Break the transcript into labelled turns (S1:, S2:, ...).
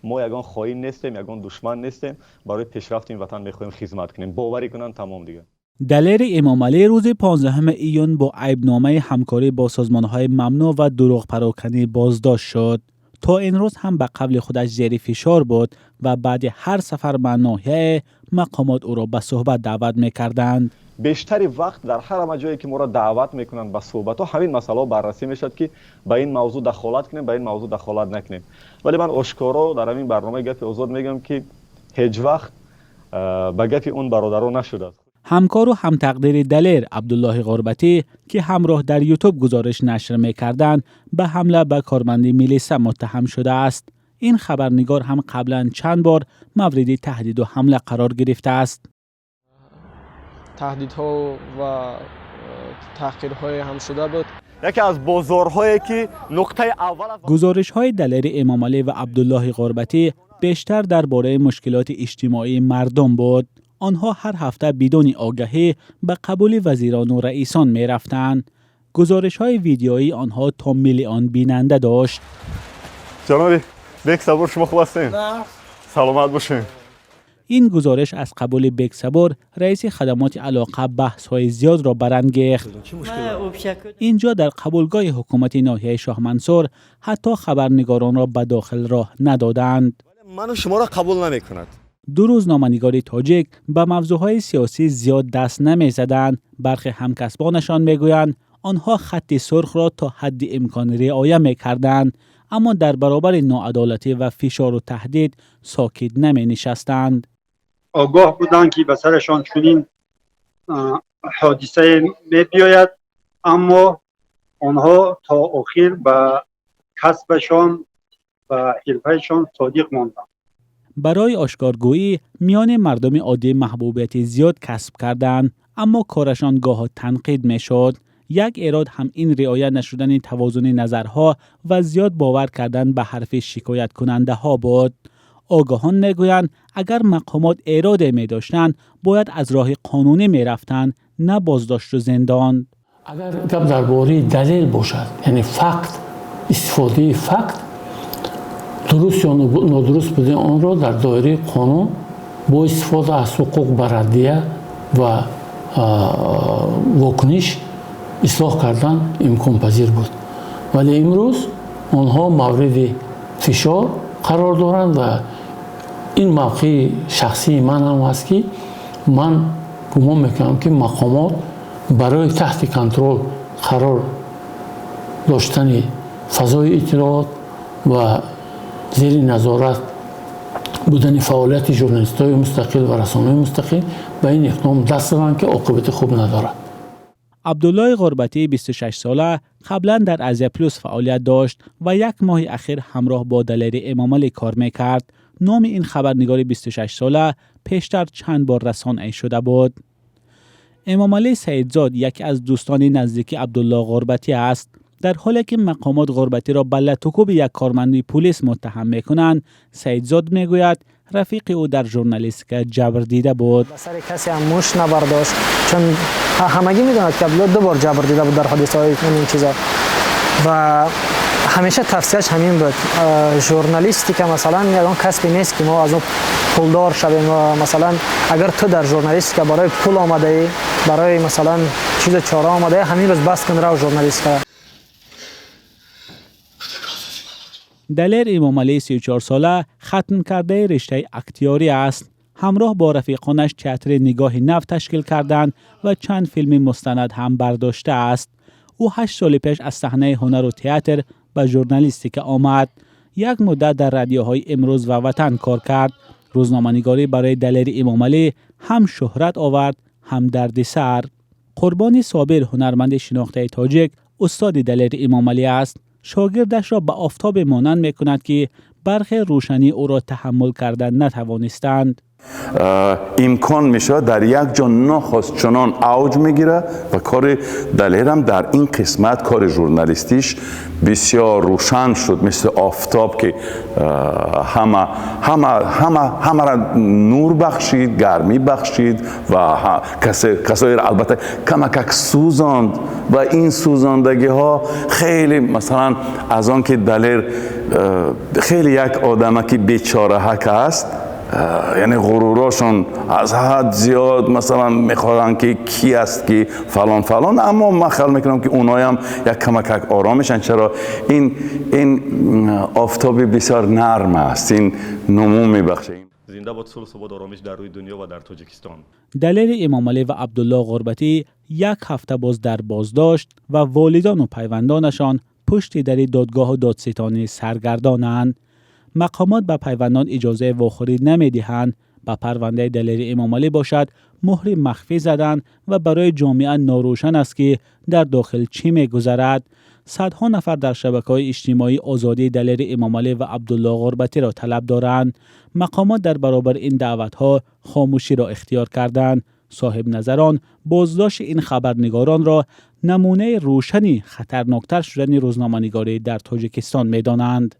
S1: Мо ягон хоин нестем, ягон душман нестем, барои пешрафти ин ватан мехоҳем хизмат кунем. Боварӣ кунанд, тамом дигар.
S2: Далери Эмомалӣ рӯзи 15 июн бо айбномаи ҳамкорӣ бо созмонҳои мамнӯъ ва дурӯғпароканӣ боздошт шуд. То ин рӯз ҳам ба қавли худаш зери фишор буд ва баъди ҳар сафар ба ноҳияе мақомот ӯро ба суҳбат даъват мекарданд.
S1: Бештари вақт дар ҳар ҳама ҷое ки моро даъват мекунанд ба суҳбатҳо, ҳамин масъалаҳо баррасӣ мешавад, ки ба ин мавзӯъ дахолат кунем, ба ин мавзӯъ дахолат накунем. Вале ман ошкоро дар ҳамин барномаи «Гапи озод» мегӯям, ки ҳеҷ вақт ба гапи он бародаро нашудааст.
S2: Ҳамкору ҳамтақдири Далер, Абдуллоҳи Ғурбатӣ, ки ҳамроҳ дар Ютуб гузориш нашр мекарданд, ба ҳамла ба корманди милиса муттаҳам шудааст. Ин хабарнигор ҳам қаблан чанд бор мавриди таҳдиду ҳамла қарор гирифтааст.
S3: Таҳдидҳо ва таҳқирҳое ҳам шуда буд.
S1: Яке аз бозорҳое ки нуқтаи аввал аст.
S2: Гузоришҳои Далери Эмомалӣ ва Абдуллоҳи Ғурбатӣ бештар дар бораи мушкилоти иҷтимоии мардум буд. Онҳо ҳар ҳафта бидуни огаҳӣ ба қабули вазирону раисон мерафтанд. Гузоришҳои видеоии онҳо то миллион бинанда дошт.
S1: Ҷаноби Бексабур, шумо хуб ҳастед? Саломат бошед.
S2: Ин гузориш аз қабули Бексабур, раиси хадамоти алоқа, баҳсҳои зиёдро барангехт. Ин ҷо дар қабулгоҳи ҳукумати ноҳияи Шоҳмансур ҳатто хабарнигоронро ба дохил роҳ надоданд.
S1: Ману шуморо қабул намекунад.
S2: Ду рӯзноманигори тоҷик ба мавзӯъҳои сиёсӣ зиёд даст намезаданд. Бархе ҳамкасбонашон мегӯянд, онҳо хатти сурхро то ҳадди имкон риоя мекарданд, аммо дар баробари ноадолатӣ ва фишору таҳдид сокит наменишастанд.
S4: Огоҳ буданд, ки ба сарашон чунин ҳодисае мебиёяд, аммо онҳо то охир ба касбашон, ба ҳирфаашон содиқ монданд.
S2: Барои ошкоргӯӣ миёни мардуми оддӣ маҳбубияти зиёд касб карданд, аммо корашон гоҳо танқид мешуд. Як эрод ҳам ин риоя нашудани тавозуни назарҳо ва зиёд бовар кардан ба ҳарфи шикояткунандаҳо буд. Огоҳон мегӯянд, агар мақомот эроде медоштанд, бояд аз роҳи қонунӣ мерафтанд, на боздошту зиндон.
S5: Агар гап дар бораи далел бошад, яъне факт, истифодаи факт дуруст ё нодуруст будани онро дар доираи қонун бо истифода аз ҳуқуқ ба раддия ва вокуниш ислоҳ кардан имконпазир буд. Вале имрӯз онҳо мавриди фишор қарор доранд ва ин мавқеи шахсии ман ҳам аст, ки ман гумон мекунам, ки мақомот барои таҳти контрол қарор доштани фазои иттилоот ва зери назорат будани фаъолияти журналистҳои мустақил ва расонаҳои мустақил ба ин иқдом даст заданд, ки оқибати хуб надорад.
S2: Абдуллои Ғурбатии 26сола қаблан дар Азия Плюс фаъолият дошт ва як моҳи ахир ҳамроҳ бо Далери Эмомалӣ кор мекард. Номи ин хабарнигори 26сола пештар чанд бор расонаӣ шуда буд. Эмомалӣ Саидзод яке аз дӯстони наздики Абдулло Ғурбатӣ аст. Дар ҳоле ки мақомот Ғурбатиро ба латукӯби як корманди пулис муттаҳам мекунанд, Саидзод мегӯяд, рафиқи ӯ дар журналистика ҷабр дида буд.
S6: Ба сари касе ҳам мушт набардошт, чун ҳамагӣ медонад, ки Абдулло ду бор ҷабр дида буд дар ҳодисаҳои ин чизо. Ва ҳамеша тавсияш ҳамин буд: журналистика, масалан, ягон касбе нест, ки мо аз он пулдор шавем. Масалан, агар ту дар журналистика барои пул омадаӣ, барои, масалан, чизу чора омадаӣ, ҳамин рӯз бас кун, рав журналистика.
S2: Далер Эмомалии 34сола хатмкардаи риштаи актёрӣ аст. Ҳамроҳ бо рафиқонаш театри «Нигоҳи нав» ташкил карданд ва чанд филми мустанад ҳам бардоштааст. Ӯ 8 соли пеш аз саҳнаи ҳунару театр ба журналистика омад. Як муддат дар радиоҳои «Имрӯз» ва «Ватан» кор кард. Рӯзноманигорӣ барои Далери Эмомалӣ ҳам шӯҳрат овард, ҳам дарди сар. Қурбони Собир, ҳунарманди шинохтаи тоҷик, устоди Далери Эмомалӣ аст. Шогирдашро ба офтобе монанд мекунад, ки бархе рӯшании ӯро таҳаммул карда натавонистанд.
S7: Имкон мешавад, дар як ҷо нохост чунон авҷ мегирад ва кори Далерам дар ин қисмат, кори журналистиш бисёр рӯшан шуд, мисли офтоб, ки ҳамаро нур бахшид, гармӣ бахшид ва касоеро албатта камакак сӯзонд. Ва ин сӯзондагиҳо хеле, масалан, аз он ки Далер хеле як одамаки бечораҳак аст, яъне ғурурошон аз ҳад зиёд, масалан, мехоҳанд, ки ки аст, ки фалон фалон. Аммо ман хаёл мекунам, ки оноям як камакак ором мешанд, чаро ин офтоби бисёр нарм аст, ин нумӯ мебахшад.
S1: Зинда бод сулҳ, субот, оромиш дар рӯи дунё ва дар Тоҷикистон.
S2: Далери Эмомалӣ ва Абдулло Ғурбатӣ як ҳафта боз дар боздошт ва волидону пайвандонашон пушти дари додгоҳу додситонӣ саргардонанд. Мақомот ба пайвандон иҷозаи вохӯрӣ намедиҳанд. Ба парвандаи Далери Эмомалӣ бошад, муҳри махфӣ заданд ва барои ҷомеа норӯшан аст, ки дар дохил чӣ мегузарад. Садҳо нафар дар шабакаҳои иҷтимоӣ озодии Далери Эмомалӣ ва Абдулло Ғурбатиро талаб доранд. Мақомот дар баробари ин даъватҳо хомӯширо ихтиёр карданд. Соҳибназарон боздошти ин хабарнигоронро намунаи рӯшани хатарноктар шудани рӯзноманигорӣ дар Тоҷикистон медонанд.